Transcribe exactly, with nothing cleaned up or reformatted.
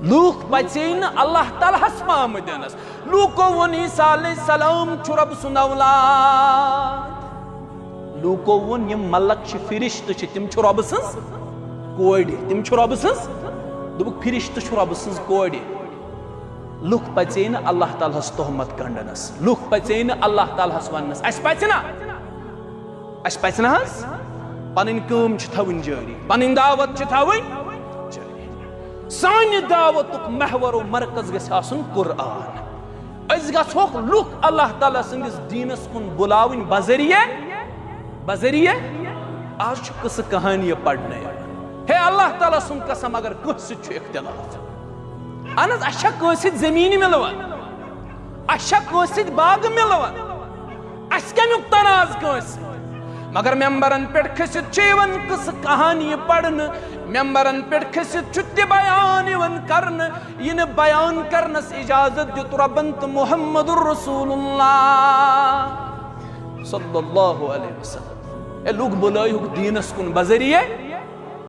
لوٗکھ پژے نہٕ اللہ تعالیٰ ہس پامہٕ دِنس۔ لوٗکو ووٚن، عیسیٰ علیہ السلام چھُ رۄب سُنٛد اولاد۔ لوٗکو ووٚن، یِم ملک چھِ، فرشتہٕ چھِ، تِم چھِ رۄبہٕ سٕنٛز کورِ، تِم چھِ رۄبہٕ سٕنٛز۔ دوٚپُکھ، فرشتہٕ چھُ رۄبہٕ سٕنٛز کورِ۔ لوٗکھ پژے نہٕ اللہ تعالیٰ ہس تہمت گنڈنس، لوٗکھ پژے نہٕ اللہ تعالیٰ ہس وننس۔ اسہِ پژِ نا؟ اسہِ پزِ نہ حظ پنٕنۍ کٲم چھِ تھاوٕنۍ جٲری، پنٕنۍ دعوت چھِ تھاوٕنۍ جٲری۔ سانہِ دعوتُک محور و مرکز گژھِ آسُن قرآن۔ أسۍ گژھوکھ لُکھ اللہ تعالیٰ سٕنٛدِس دیٖنس کُن بُلاوٕنۍ بذریعہ، بذریعہ۔ آز چھُ قصہٕ کہانی پرنہٕ یِوان۔ ہے اللہ تعالیٰ سُنٛد قسم، اگر کٲنٛسہِ سۭتۍ چھُ اختلاف، اہن حظ، اسہِ چھا کٲنٛسہِ سۭتۍ زٔمیٖن مِلوان؟ اسہِ چھا کٲنٛسہِ سۭتۍ باغہٕ مِلوان؟ اسہِ کمیُک تنازٕ کٲنٛسہِ؟ مگر ممبرن پٮ۪ٹھ کھٔسِتھ چھُ یِوان قصہٕ کہانی پرنہٕ، ممبرن پٮ۪ٹھ کھٔسِتھ چھُ تہِ بیان یِوان کرنہٕ۔ یہِ نہٕ بیان کرنس اجازت دیُت رۄبن تہٕ محمد رسول اللہ صلی اللہ علیہ وسلم۔ اے لوٗکھ، بُلٲیہُکھ دیٖنس کُن بذریعہ